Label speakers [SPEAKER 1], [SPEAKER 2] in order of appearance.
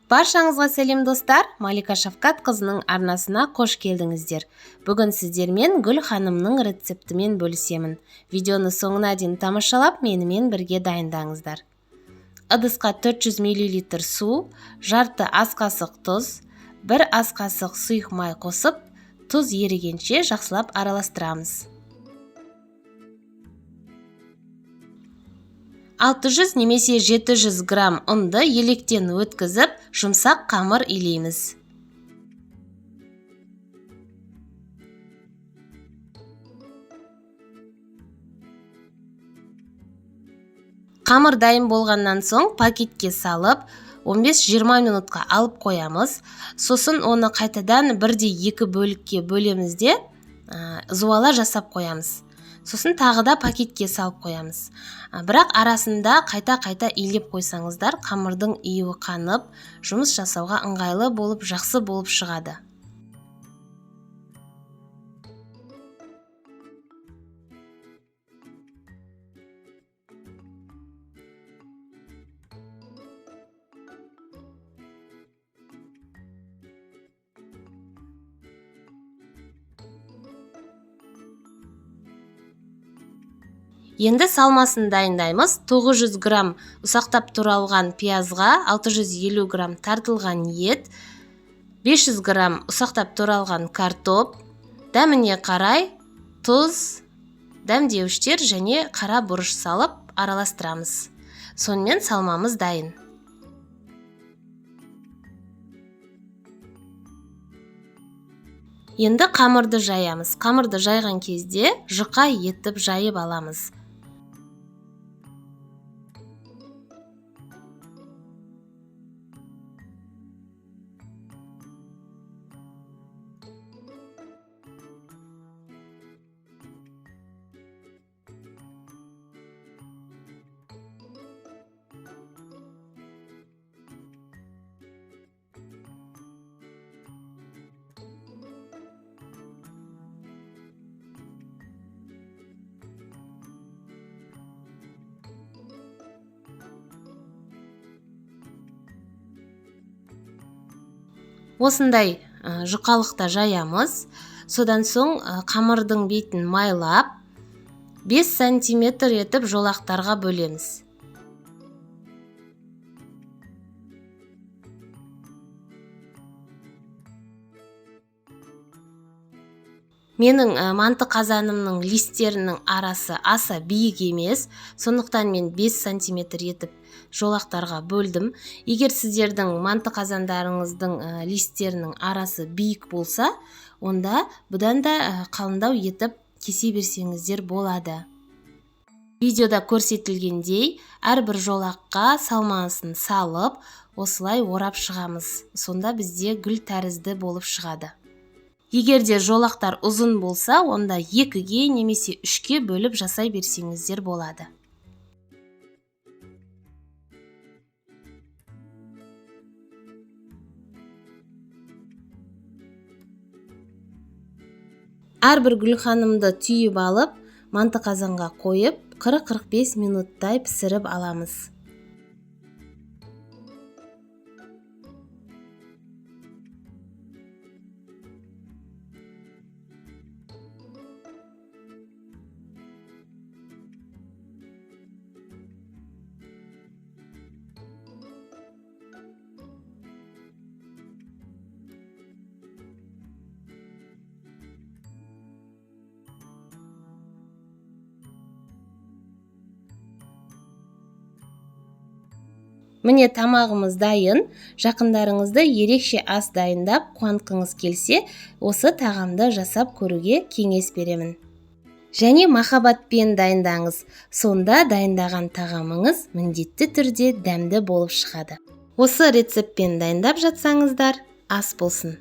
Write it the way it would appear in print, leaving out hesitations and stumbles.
[SPEAKER 1] Баршаңызға сәлем, достар! Малика Шавкат қызының арнасына қош келдіңіздер. Бүгін сіздермен Гүл ханымның рецептімен бөлісемін. Видеоны соңына дейін тамашалап, менімен бірге дайындаңыздар. Ыдысқа 400 мл су, жарты ас қасық тұз, 1 ас қасық сұйық май қосып, тұз ерігенше жақсылап араластырамыз. 600 немесе 700 грамм ұнды електен өткізіп, жұмсақ қамыр илейміз. Қамыр дайын болғаннан соң пакетке салып, 15-20 минутқа алып қоямыз. Сосын оны қайтадан бірдей екі бөлікке бөлеміз де, зуала жасап қоямыз. Сосын тағы да пакетке салып қоямыз. Бірақ арасында қайта-қайта илеп қойсаңыздар, қамырдың иуі қанып, жұмыс жасауға ыңғайлы болып, жақсы болып шығады. Енді салмасын дайындаймыз. 900 грамм ұсақтап туралған пиязға 650 грамм тартылған ет, 500 грамм ұсақтап туралған картоп, дәміне қарай тұз, дәмдеуіштер және қара бұрыш салып араластырамыз. Сонымен салмамыз дайын. Енді қамырды жаямыз. Қамырды жайған кезде жұқа етіп жайып аламыз. Осындай жұқалықта жаямыз. Содан соң қамырдың бетін майлап, 5 сантиметр етіп жолақтарға бөлеміз. Менің манты қазанымның листерінің арасы аса биік емес, сондықтан мен 5 сантиметр етіп жолақтарға бөлдім. Егер сіздердің манты қазандарыңыздың листерінің арасы биік болса, онда бұдан да қалыңдау етіп кесе берсеңіздер болады. Видеода көрсетілгендей, әрбір жолаққа салмасын салып, осылай орап шығамыз. Сонда бізде гүл тәрізді болып шығады. Егер де жолақтар ұзын болса, онда 2-ге немесе 3-ке бөліп жасай берсеңіздер болады. Әрбір гүлханымды түйіп алып, манты қазанға қойып, 40-45 минуттай пісіріп аламыз. Міне тамағымыз дайын. Жақындарыңызды ерекше ас дайындап қуантқыңыз келсе, осы тағамды жасап көруге кеңес беремін. Және махаббатпен дайындаңыз. Сонда дайындаған тағамыңыз міндетті түрде дәмді болып шығады. Осы рецептпен дайындап жатсаңыздар, ас болсын.